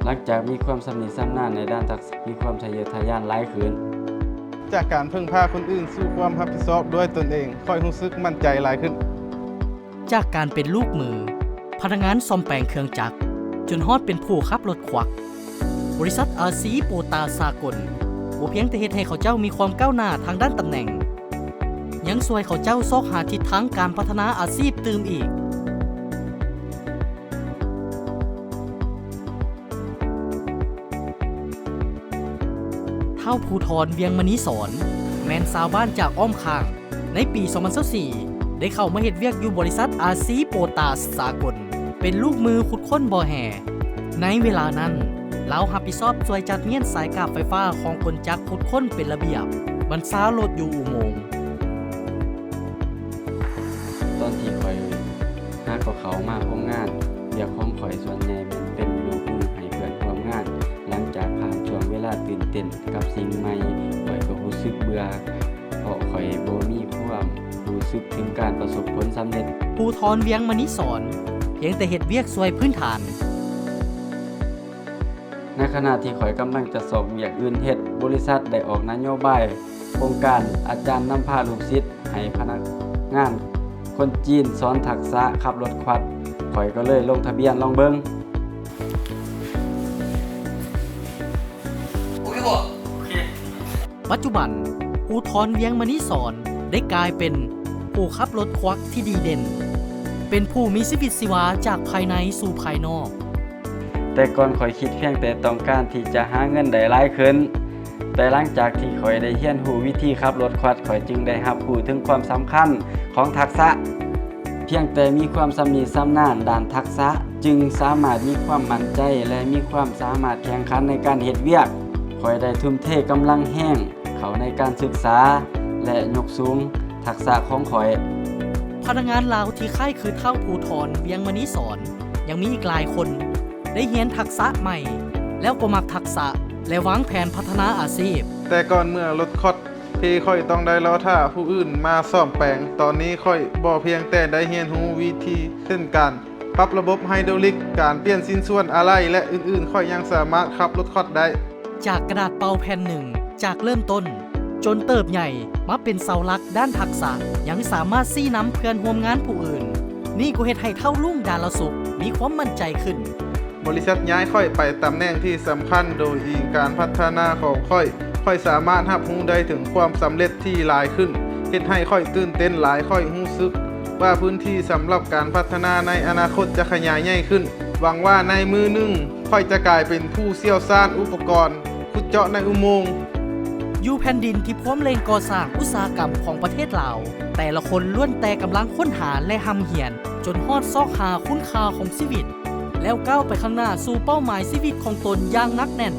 ຫຼັງຈາກມີຄວາມຊຳນິຊຳນານໃນດ້ານທັກສະ ມີຄວາມທະເຍີທະຍານຫຼາຍຂຶ້ນ. ຈາກການເພິ່ງພາຄົນອື່ນສູ່ຄວາມຮັບຜິດຊອບດ້ວຍຕົນເອງ, ຂ້ອຍຮູ້ສຶກໝັ້ນໃຈຫຼາຍຂຶ້ນ. ຈາກການເປັນລູກມື, ພະນັກງານສ້ອມແປງເຄື່ອງຈັກ, ຈົນຮອດເປັນຜູ້ຂັບລົດຄວັກ, ບໍລິສັດ ອາຊີ ໂປຕາສາກົນ ບໍ່ພຽງແຕ່ເຮັດໃຫ້ເຂົາເຈົ້າມີຄວາມກ້າວໜ້າທາງດ້ານຕຳແໜ່ງ, ຍັງຊ່ວຍເຂົາເຈົ້າຊອກຫາທິດທາງການພັດທະນາອາຊີບຕື່ມອີກ. ທ້າວພູທອນ ວຽງມະນີສອນ ແມ່ນຊາວບ້ານຈາກອ້ອມຂ້າງ. ໃນປີສອງພັນຊາວສີ່ ໄດ້ເຂົ້າມາເຮັດວຽກຢູ່ບໍລິສັດ ອາຊີ ໂປຕາສາກົນ ເປັນລູກມືຂຸດຄົ້ນບໍ່ແຮ່. ໃນເວລານັ້ນ, ລາວຮັບຜິດຊອບຊ່ວຍຈັດມ້ຽນສາຍກາບໄຟຟ້າຂອງກົນຈັກຂຸດຄົ້ນເປັນລະບຽບ, ບັນຊາລົດຢູ່ອຸໂມງ. ຕອນທີ່ຂ້ອຍຫາກໍເຂົ້າມາໂຮງງານ, ວຽກຂອງຂ້ອຍສ່ວນໃຫຍ່ແມ່ນເປັນລູກມືໃຫ້ເພື່ອນຮ່ວມງານ. ຫຼັງຈາກຜ່ານຊ່ວງເວລາຕື່ນເຕັ້ນກັບສິ່ງໃໝ່, ຂ້ອຍກໍຮູ້ສຶກເບື່ອ ເພາະຂ້ອຍບໍ່ມີຄວາມຮູ້ສຶກເຖິງການປະສົບຜົນສຳເລັດ. ພູທອນ ວຽງມະນີສອນ ພຽງແຕ່ເຮັດວຽກຊ່ວຍພື້ນຖານ. ໃນຂະນະທີ່ຂ້ອຍກຳລັງຈະຊອກວຽກອື່ນເຮັດ, ບໍລິສັດໄດ້ອອກນະໂຍບາຍໂຄງການອາຈານນຳພາລູກສິດໃຫ້ພະນັກງານຄົນຈີນສອນທັກສະຂັບລົດຄວັດ. ຂ້ອຍກໍເລີຍລົງທະບຽນລອງເບິ່ງ. ປັດຈຸບັນ, ພູທອນ ວຽງມະນີສອນ ໄດ້ກາຍເປັນຜູ້ຂັບລົດຄວັກທີ່ດີເດັ່ນ, ເປັນຜູ້ມີຊີວິດຊີວາຈາກພາຍໃນສູ່ພາຍນອກ. ແຕ່ກ່ອນຂ້ອຍຄິດພຽງແຕ່ຕ້ອງການທີ່ຈະຫາເງິນໄດ້ຫຼາຍຂຶ້ນ, ແຕ່ຫຼັງຈາກທີ່ຂ້ອຍໄດ້ຮຽນຮູ້ວິທີຂັບລົດຄວັດ, ຂ້ອຍຈຶ່ງໄດ້ຮັບຮູ້ເຖິງຄວາມສຳຄັນຂອງທັກສະ. ພຽງແຕ່ມີຄວາມຊຳນິຊຳນານດ້ານທັກສະ, ຈຶ່ງສາມາດມີຄວາມໝັ້ນໃຈ ແລະ ມີຄວາມສາມາດແຂ່ງຂັນໃນການເຮັດວຽກ. ຂ້ອຍໄດ້ທຸ່ມເທກຳລັງແຮງເຂົ້າໃນການສຶກສາ ແລະ ຍົກສູງທັກສະຂອງຂ້ອຍ. ພະນັກງານລາວທີ່ຄ້າຍຄືທ້າວພູທອນ ວຽງມະນີສອນ ຍັງມີອີກຫຼາຍຄົນໄດ້ຮຽນທັກສະໃໝ່ ແລ້ວກໍມັກທັກສະ ແລະ ວາງແຜນພັດທະນາອາຊີບ. ແຕ່ກ່ອນເມື່ອລົດຄວັດ ເພ ຂ້ອຍຕ້ອງໄດ້ລໍຖ້າຜູ້ອື່ນມາສ້ອມແປງ. ຕອນນີ້ຂ້ອຍບໍ່ພຽງແຕ່ໄດ້ຮຽນຮູ້ວິທີ ເຊັ່ນ ການປັບລະບົບໄຮໂດລິກ, ການປ່ຽນຊິ້ນສ່ວນອາໄຫຼ່ ແລະ ອື່ນໆ, ຂ້ອຍຍັງສາມາດຂັບລົດຄວັດໄດ້. ຈາກກະດາດເປົ່າແຜ່ນໜຶ່ງ, ຈາກເລີ່ມຕົ້ນ ຈົນເຕີບໃຫຍ່ມາເປັນເສົາຫຼັກດ້ານທັກສະ, ຍັງສາມາດຊີ້ນຳເພື່ອນຮ່ວມງານຜູ້ອື່ນ. ນີ້ກໍເຮັດໃຫ້ທ້າວລຸງ ດາລະສຸກ ມີຄວາມໝັ້ນໃຈຂຶ້ນ. ບໍລິສັດຍ້າຍຂ້ອຍໄປຕຳແໜ່ງທີ່ສຳຄັນໂດຍອີງການພັດທະນາຂອງຂ້ອຍ. ຂ້ອຍສາມາດຮັບຮູ້ໄດ້ເຖິງຄວາມສຳເລັດທີ່ຫຼາຍຂຶ້ນ, ເຮັດໃຫ້ຂ້ອຍຕື່ນເຕັ້ນຫຼາຍ. ຂ້ອຍຮູ້ສຶກວ່າພື້ນທີ່ສຳລັບການພັດທະນາໃນອະນາຄົດຈະຂະຫຍາຍໃຫຍ່ຂຶ້ນ. ຫວັງວ່າໃນມື້ໜຶ່ງ ຂ້ອຍຈະກາຍເປັນຜູ້ຊ່ຽວຊານອຸປະກອນຂຸດເຈາະໃນອຸໂມງ. ຢູ່ແຜ່ນດິນທີ່ພວມເລັ່ງກໍ່ສ້າງອຸດສາຫະກຳຂອງປະເທດລາວ, ແຕ່ລະຄົນລ້ວນແຕ່ກຳລັງຄົ້ນຫາ ແລະ ຮ່ຳຮຽນ ຈົນຮອດຊອກຫາຄຸນຄ່າຂອງຊີວິດ ແລ້ວກ້າວໄປຂ້າງໜ້າສູ່ເປົ້າໝາຍຊີວິດຂອງຕົນຢ່າງໜັກແໜ້ນ.